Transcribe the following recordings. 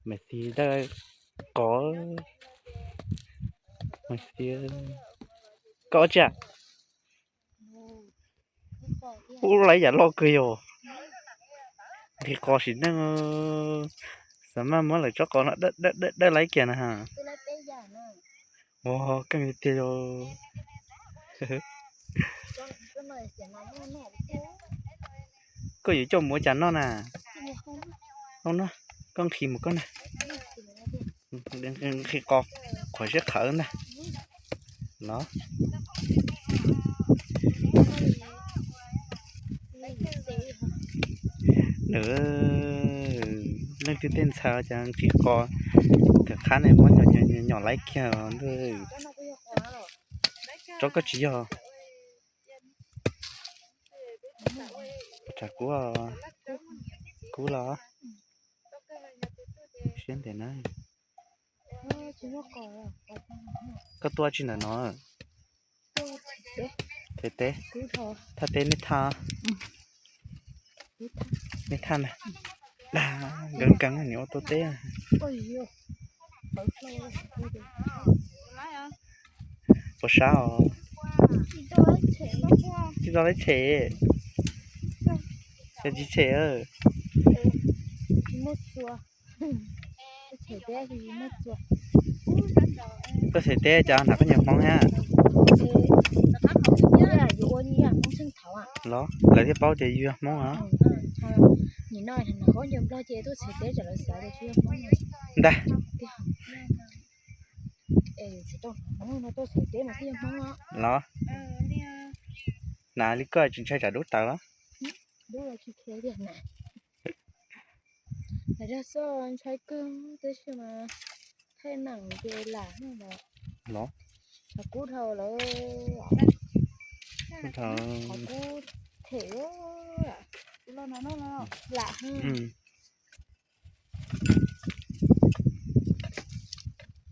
Maiv Xis dawb qos. Maiv Xis, koj ua tsi? Ub, laiv yam loj kawg yog. Nqhis qos sim neej, xav mas muab lawv tsob qos no dawb laiv kiag na. Ua keej tiag yog. Koj yuav coj mus ua cas noj na? Koj nqhis mus koj na. Nqhis qos qhuav siab qhawv ntag. Los, nws, leej twg tej ntxhais cas nqhis qos, kawm qhab ne muab nyom laiv kiag ntuj. Tsob koj tsis yog. Tsam kub, kub los siab ntev na. Koj tuaj tsi ntawm no? Them teb, thaj teb nej thaj, nej thaj na. Dag nkees nkees niam ua tau teb. Puas sab os? Tsis tau lab tshem, yog tsis tshem. Tuaj them teb cov nram koj nyiam Hmoob thiab? Los lawv thiaj paub tias yus yog Hmoob os. Ntag. Los, hnav li koj tsis ntshai tsam dub tawv los? Los, qhov kub dhau lawm. Qhov kub them lam lam.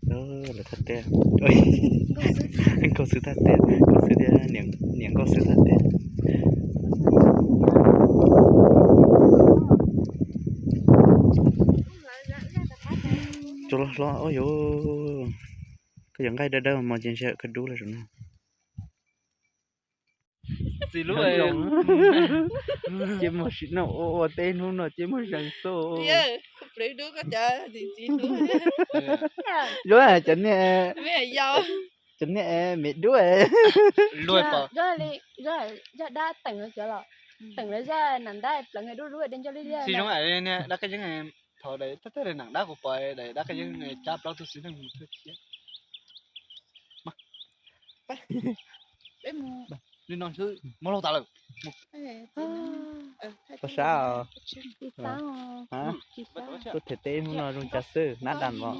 Lawv thaj teb, Nkauj Xwb thaj teb, Nkauj Xwb thiab niam Nkauj Xwb thaj teb. Cov hlob hlob, ua yuav, koj yuav nqaij dawb dawb mos ces ntshe koj dub lawm saum no. Txiv lub, ces muaj sim no ua ua teb hnub no ces muaj zeeg xwb. Yuav cov niag, cov niag me dub. Zaj dab teem cov los, teem lawv zaj nam ntab pleev dub dub de nco li liaj. Tsis zoo dab qaj yeeb, thaum daim nam ntab kuv pom daim dab qaj yeeb cab plaub tug xwb neej mus thwj thiab. Li no xwb muab laug tas lawm. Koj sab os. Tuaj them teb hnub no zoo cas xwb, nab dam los?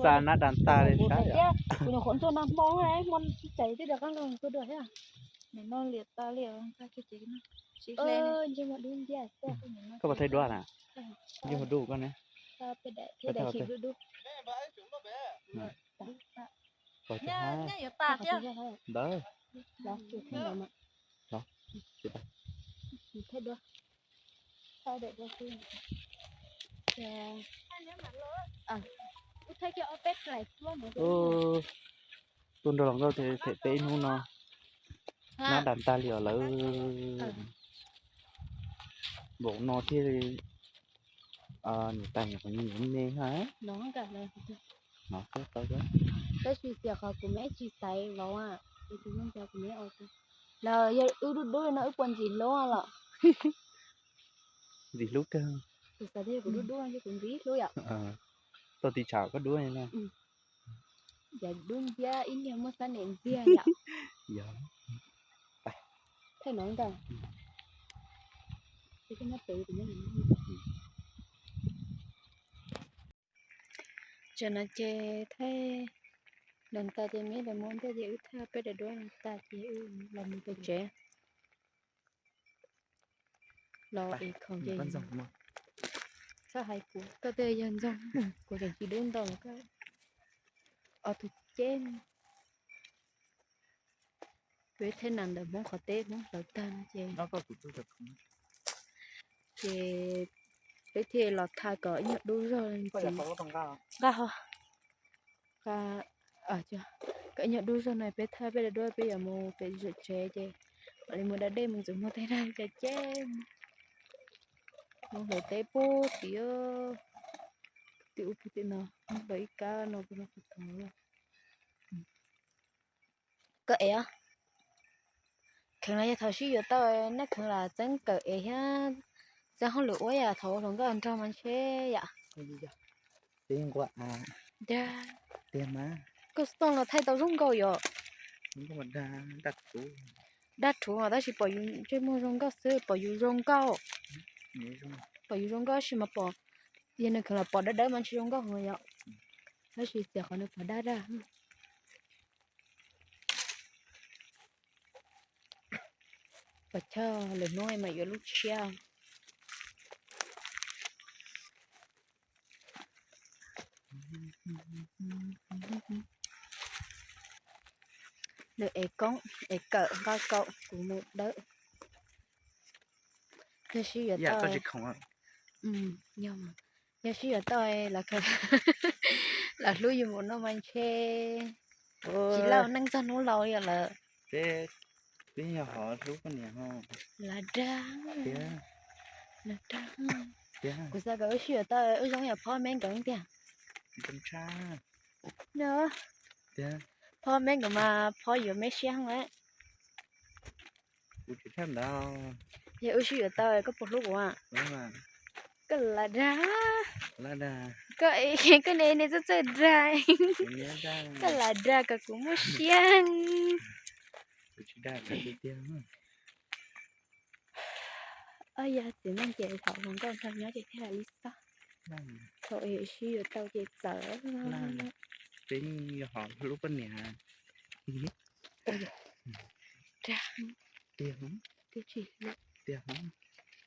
Xa nab dam tag li sab. Koj puas thaij duab na? Ntsej muag dub koj ne. Ntawd. Tuaj nrog hluas nkauj them teb ib hnub no, nab dam tag li os lawm. Npaum no thiaj li niam tais niam qhuav nyiam me ha. Tab sis tias qhov kuv me tsis xaiv vauv, kuv me los yog wb dub dub li no wb puas ntxim hlub los? Ntxim hlub kawg. Kuv xav tias kuv dub dub no ces kuv ntxim hlub yom. Tau tiv tsam koj dub li no. Yog dub nciab ib niag muaj xab niam ntxiag yom. Yog. Thaij no ntag. Tam no ces thaij nrad tas ces me los mus ntej ces wb thaij peb daim duab no tas ces wb los mus pem tsev. Los es khoom ces txhob hais kuv, koj twb yog ntxoog, kuv tseem tsis dub ntau koj. Ob tug ceb. Peb thaj nam ntawm Hmoob qhov teb Hmoob hlawv tag no ces, ces peb thiaj los tha kom ib nyuag dub zog ntxiv. Nqa ho, kom ib nyuag dub zog no peb tha peb da duab peb yuav mus pem zom tsev ces mam li mus da dej mus ntxuav muag tej dag ces ces mus hlawv teb puag tim, tim ub puag tim no, hlawv ib kab no puag no puag tod. Koj ev os. Kheev los yog thaum sib yuav tau nej kheev los txeeb kawm ev thiab txeeb hauj lwm ua yam thaum hluas nkauj nraug mas ntshe yam. Tiag mas. Koj xov tooj los thaij tau zoo nkauj yom. Dag rhuv tab sis pom yus ntsej muag zoo nkauj xwb, pom yus zoo nkauj. Pom yus zoo nkauj tab sis mas pom, yog nws kheev los pom dawb dawb mas ntshe zoo nkauj heev yom. Tab sis txiav qhov nws pom dag dag. Pom chawj lwm hnub mas yuav lub tshiab. Nws ev koob ev kawm nqa kaum kuv mus dawb. Yog sib yuav tau, yog sib yuav tau los hlub yus mus no mas ntshe tsis lauj, neej txog hnub laus li lawm. Peb yog ho hlub poj niam ho. Lam dag, lam dag. Kuv xav kom wb sib yuav tau wb zoo yam Phob Meb nkawd tiag. Phob Meb nkawd mas Phob yuav Meb siab heev lawm. Kuv tsis tshaj ntawd. Yog wb sib yuav tau koj puas hlub kuv? Koj lam dag, koj, koj niaj niaj txawj txawj dag, koj lam dag kom kuv muaj siab. Kuv tsis dag tiag tiag. Ob yog txiv neej ces thaum hluas nkauj nraug nyob ces thiaj li xav, thaum sib yuav tau ces txawv. Peb yeej yog ho hlub poj niam. Dag, tiag, tsis hlub.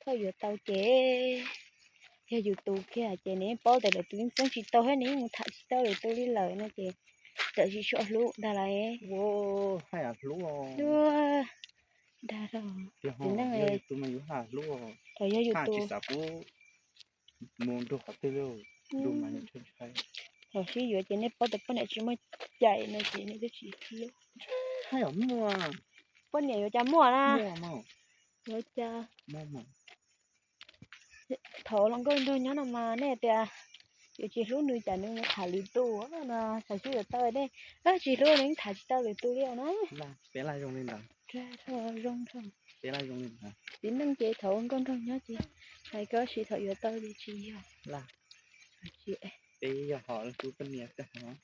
Thaum yuav tau ces yog yus tus kiag ces nws yeej paub tias lwm tus yeej txeeb tsis tau thiab nws yeej mus tham tsis tau lwm tus li lawm no ces txawm tsis tshua hlub ntag lauj. Hais hlub, dag rau txiv neej, yog yus tus mas yus hais hlub, thaum yog yus tus tsis xav pub mus nrug qhov twg li, nrug mas ntshai ntshai. Thaum sib yuav ces nej paub tias poj niam tsis muaj cai no ces nej twb tsis hlub. Hais muaj, poj niam yuav cas muaj na, yuav cas. Thaum hluas nkauj nraug nyob no mas nej tias yus tsis hlub nws cas nws mus tham lwm tus no, thaum sib yuav tau nej tsis hlub nws yeej tham tsis tau lwm tus li na. Peb laj zoo li ntawd. Zoo, peb laj zoo li ntawd. Txiv neej ces thaum hluas nkauj nraug nyob ces hais koj, tab sis thaum yuav tau ces tsis yog. Peb yog ho hlub poj niam kawg.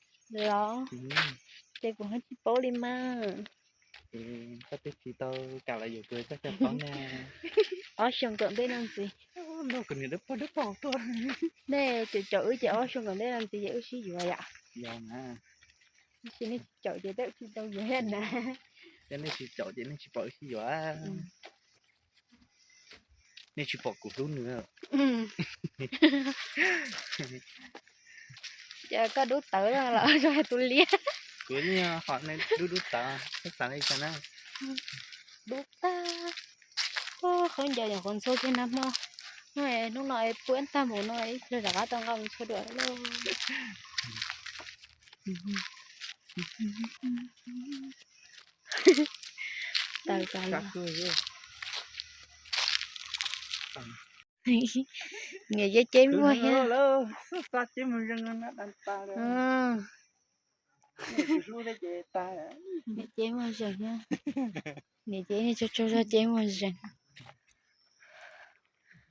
Los ces kuv ho tsis paub li mas. Koj twb tsis tau kam los yuav kuv txoj cai paub na. Ob xyoos kaum ntej no ntxiv. Nej caum caum wb ces ob xyoos kaum ntej no ntxiv ces wb sib yuav yom. Yog na. Tab sis nej tsis caum ces tej wb tsis tau yuav thiab na. Yog nej tsis caum ces nej tsis pom wb sib yuav. Nej tsis pom kuv hlub nws. Ces koj dub tawv los zoo tus liab. Kuv yeej ho dub dub tawv, koj xav li cas na? Dub tag. Qhov ncaws nyuam qhuav ntxhua kiag nag hmo, hnub no es puab tag npaum no ib pliag rov qab tau nqa mus ntxhua dua lauj. Tawv tas li. Niam yeb ceb muag thiab. Niam ceb muag zeeg thiab. Niam ceb niag tsaug tsaug zog ceb muag zeeg.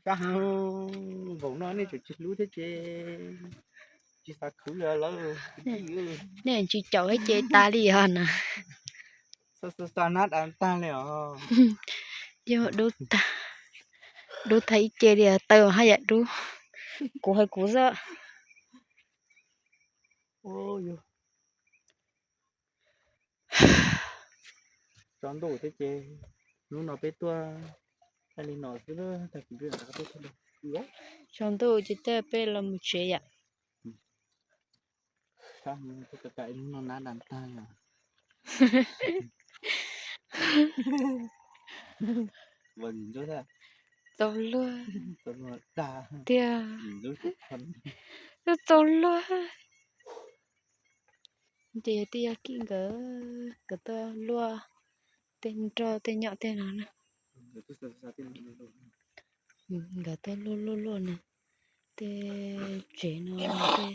Npaum no nej tseem tsis hlub thiab ces tsis xav khwv lawm. Nej tsis caum thiab ces tas li os na. Xa xa nab dav tag li os. Dub tag, dub tag ib ce li, taw haj yam dub. Kuv hais kuv xwb. Tso ntuj thiab ces hnub no peb tuaj thaij li no xwb, tag kis peb rov qab tuaj thaij dua. Tsaus ntuj ces tej peb los mus tsev yom. Hnub no nab dav tag yom. Txaus luag tiag. Txaus luag. Ces yog tij Yaj Kim nkawd, nkawd tuaj luaj tej nroj tej nyom tej no na. Nkawd tuaj luaj luaj luaj na. Tej tsev no, tej,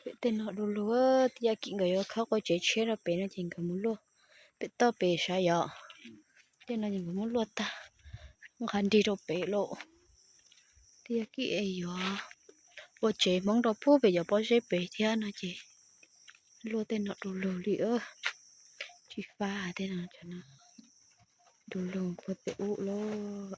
pem tej no du lug, tij Yaj Kim nkawd yuav khawb qua tsev tshiab rau pem no ces nkawd mus luaj pem toj pem sav yom. Tej no ces nkawd muab luaj tag, nqa nrig rau pem lawm. Tij Yaj Kim yuav ua tsev Hmoob rau puag pem cov pob zeb pem thiab no ces luaj tej no du lug li, tsis fab tej no, du lug puag pem ub lawm.